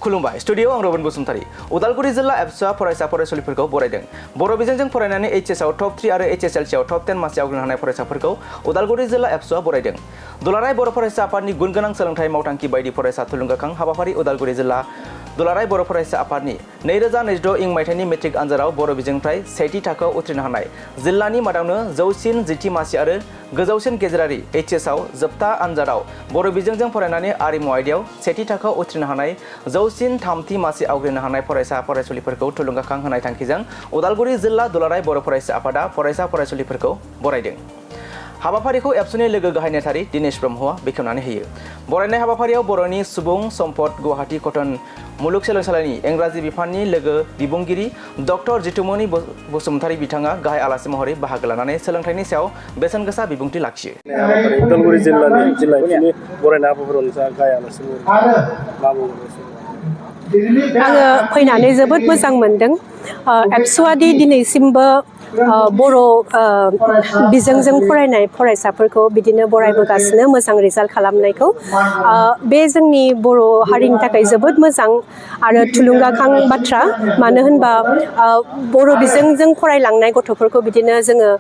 खुलुमबाय स्टुडियो आं रबिन बसुमतारी उदालगुरि जिल्ला एबसुआ फरायसा फरायसुलिफोरखौ बरायदों बर' बिजोंजों फरायनानै HSआव टप 3 आरो HSLC आव टप 10 मासि आवग्रिनो हानाय फरायसाफोरखौ उदालगुरि जिल्ला एबसुआ बरायदों दुलाराय बर' फरायसा आफादनि गुन गोनां सोलोंथाइ मावथांखि बायदि फरायसा थुलुंगाखां हाबाफारि उदालगुरि जिल्ला दुलाराय बर' फरायसा आफादनि 2026 इं मायथाइनि मेट्रिक आनजादाव बर' बिजोंनिफ्राय सेथि थाखोआव उथ्रिनो हानाय जिल्लानि मादावनो जौसिन जिथि मासि आरो गोजौसिन गेजेरारि HSआव जोबथा आनजादाव बर' बिजोंजों फरायनानै आरिमु आयदायाव सेथि थाखोआव उथ्रिनो हानाय जौसिन थामथि मासि आवग्रिनो हानाय फरायसा फरायसुलिफोरखौ थुलुंगाखां होनाय थांखिजों उदालगुरि जिल्ला दुलाराय बर' फरायसा आफादा फरायसा फरायसुलिफोरखौ बरायदों हाबाफारिखौ एबसुनि लोगो गाहाय नेथारि दिनेश ब्रह्मआ बेखेवनानै होयो बरायनाय हाबाफारियाव बर'नि सुबुं सम्पद गुवाहाटी कटन मुलुगसोलोंसालिनि इंराजि बिफाननि लोगो बिबुंगिरि डक्टर जितुमनि बसुमतारी बिथाङा गाहाय आलासि महरै बाहागो लानानै सोलोंथाइनि सायाव बेसेन गोसा बिबुंथि लाखियो उदालगुरि जिल्लानि बरायनाय हाबाफारियाव गाहाय आलासि आङो फैनानै जोबोद मोजां मोनदों एबसुआदि दिनैसिमबो बर' बिजोंजों फरायनाय फरायसाफोरखौ बिदिनो बरायबोगासिनो मोजां रिजाल्ट खालामनायखौ बे जोंनि बर' हारिनि थाखाय जोबोद मोजां आरो थुलुंगाखां बाथ्रा मानो होनबा बर' बिजोंजों फरायलांनाय गथ'फोरखौ बिदिनो जोङो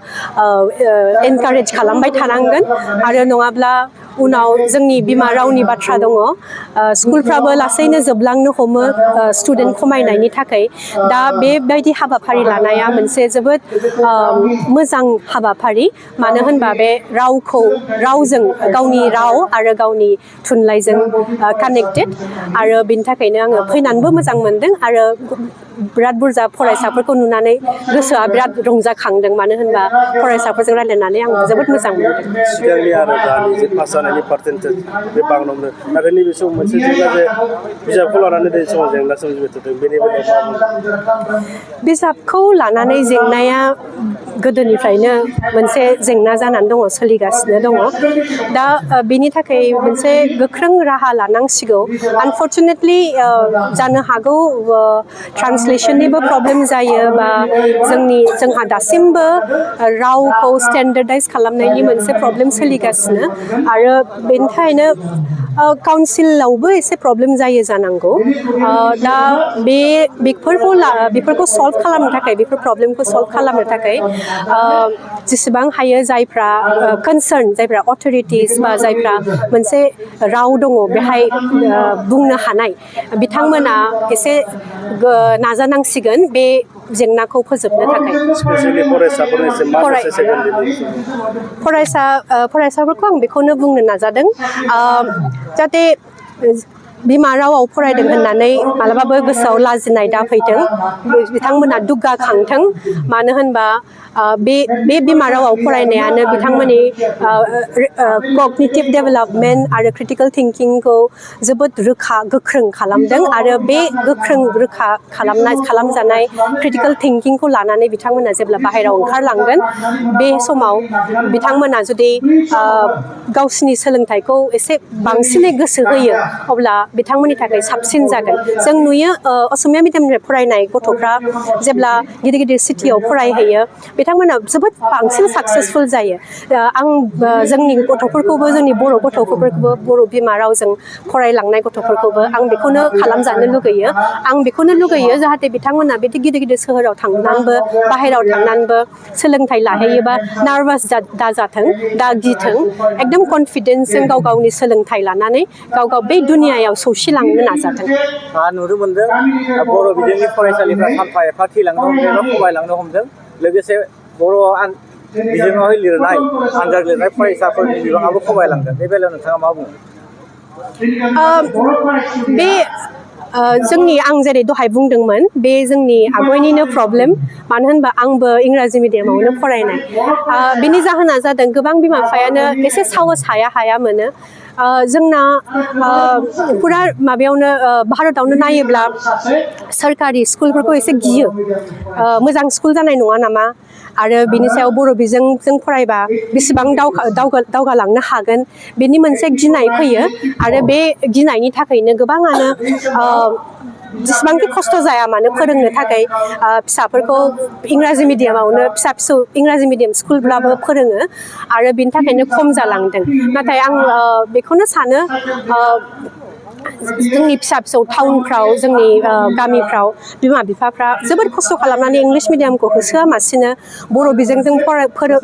एनकारेज खालामबाय थानांगोन आरो नङाब्ला उनाव जोंनि बिमा रावनि बाथ्रा दङ स्कुलफ्राबो लासैनो जोबलांनो हमो स्टुडेन्ट खमायनायनि थाखाय दा बेबायदि हाबाफारि लानाया मोनसे जोबोद मोजां हाबाफारि मानो होनबा बे रावजों गावनि राव आरो गावनि थुनलाइजों कानेक्टेड आरो बिनि थाखायनो आङो फैनानैबो मोजां मोनदों आरो बिराद बुरजा फरायसाफोरखौ नुनानै गोसोआ बिराद रंजाखांदों मानो होनबा फरायसाफोरजों रायलायनानै आं जोबोद मोजां मोनदों सिगांनि आरो दानि जे पास जानायनि पार्सेन्टेज बे बांलांदों नाथाय नैबे समाव मोनसे जेंना जे बिजाबखौ लानानै बे समाव जेंना सोमजिबाय थादों बेनि बेलायाव बिजाबखौ लानानै जेंनाया गोदोनिफ्रायनो मोनसे जेंना जानानै दङ सोलिगासिनो दङ दा बेनि थाखाय मोनसे गोख्रों राहा लानांसिगौ आनफर्चुनेटलि जानो हागौ ट्रान्सलेसननिबो प्रब्लेम जायो बा जोंहा दासिमबो रावखौ स्टेन्डार्डाइज खालामनायनि मोनसे प्रब्लेम सोलिगासिनो आरो बेनि थाखायनो काउन्सिलावबो एसे प्रब्लेम जायो जानांगौ दा बेफोरखौ सल्भ खालामनो थाखाय बेफोर प्रब्लेमखौ सल्भ खालामनो थाखाय जेसेबां हायो जायफ्रा कनसार्न जायफ्रा अथरिटिस बा जायफ्रा मोनसे राव दङ बेहाय बुंनो हानाय बिथांमोना एसे नाजानांसिगोन बे जेंनाखौ फोजोबनो थाखाय फरायसाफोरखौ आं बेखौनो बुंनो नाजादों जाहाथे बिमा रावाव फरायदों होननानै मालाबाबो गोसोआव लाजिनाय दाफैथों बिथांमोना दुगाखांथों मानो होनबा बे बिमा रावाव फरायनायानो बिथांमोननि कगनिटिभ डेभेलपमेन्ट आरो क्रिटिकेल थिंकिंखौ जोबोद गोख्रों खालामदों आरो बे रोखा खालामजानाय क्रिटिकेल थिंकिंखौ लानानै बिथांमोना जेब्ला बाहेरायाव ओंखारलांगोन बे समाव बिथांमोना जुदि गावसिनि सोलोंथाइखौ एसे बांसिनै गोसो होयो अब्ला बिथांमोननि थाखाय साबसिन जागोन जों नुयो असमिया मिडियामनिफ्राय फरायनाय गथ'फ्रा जेब्ला गिदिर गिदिर सिटियाव फरायहैयो बिथांमोना जोबोद बांसिन साक्सेसफुल जायो आं जोंनि गथ'फोरखौबो जोंनि बर' गथ'फोरखौबो बर' बिमा रावजों फरायलांनाय गथ'फोरखौबो आं बेखौनो खालामजानो लुगैयो आं बेखौनो लुगैयो जाहाथे बिथांमोना बिदि गिदिर गिदिर सोहोराव थांनानैबो बाहेरायाव थांनानैबो सोलोंथाइ लाहैयोबा नार्भास दाजाथों दा गिथों एकदम कनफिडेन्सजों गाव गावनि सोलोंथाइ लानानै गाव बे दुनियायाव सौसिलांनो नाजाथों नुनो मोनदों बर' बिजोंनि फरायसालिफ्रा सानफा एफा थैलांनो हमदों एबा खमायलांनो हमदों लोगोसे बर' बिजोङावहाय लिरनाय आनजाद लिरनाय फरायसाफोरनि बिबाङाबो खमायलांदों बे बेलायाव नोंथाङा मा बुङो बे जोंनि आं जेरै दहाय बुंदोंमोन बे जोंनि आगयनिनो प्रब्लेम मानो होनबा आंबो इंराजि मिडियामावनो फरायनाय बिनि जाहोना जादों गोबां बिमा बिफायानो एसे साहस हाया मोनो जोंना फुरा माबायावनो भारतावनो नायोब्ला सोरखारि स्कुलफोरखौ एसे गियो मोजां स्कुल जानाय नङा नामा आरो बिनि सायाव बर' बिजोंजों फरायबा बेसेबां दावगालांनो हागोन बेनि मोनसे गिनाय फैयो आरो बे गिनायनि थाखायनो गोबाङानो जेसेबांखि खस्थ' जाया मानो फोरोंनो थाखाय फिसाफोरखौ इंराजि मिडियामावनो फिसा फिसौ इंराजि मिडियाम स्कुलब्लाबो फोरोङो आरो बिनि थाखायनो खम जालांदों नाथाय आं बेखौनो सानो जोंनि फिसा फिसौ टाउनफ्राव जोंनि गामिफ्राव बिमा बिफाफ्रा जोबोद खस्थ' खालामनानै इंलिश मिडियामखौ होसोआमासिनो बर' बिजोंजों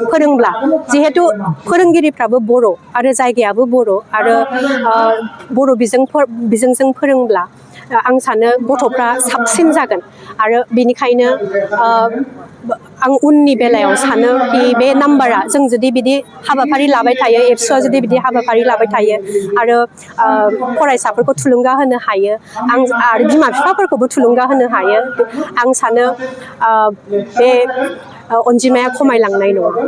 फोरोंब्ला जिहेतु फोरोंगिरिफ्राबो बर' आरो जायगायाबो बर' आरो बर' बिजोंजों फोरोंब्ला आं सानो गथ'फ्रा साबसिन जागोन आरो बेनिखायनो आं उननि बेलायाव सानो कि बे नाम्बारा जों जुदि बिदि हाबाफारि लाबाय थायो एबसुआ जुदि बिदि हाबाफारि लाबाय थायो आरो फरायसाफोरखौ थुलुंगा होनो हायो आरो बिमा बिफाफोरखौबो थुलुंगा होनो हायो आं सानो बे अनजिमाया खमायलांनाय नङा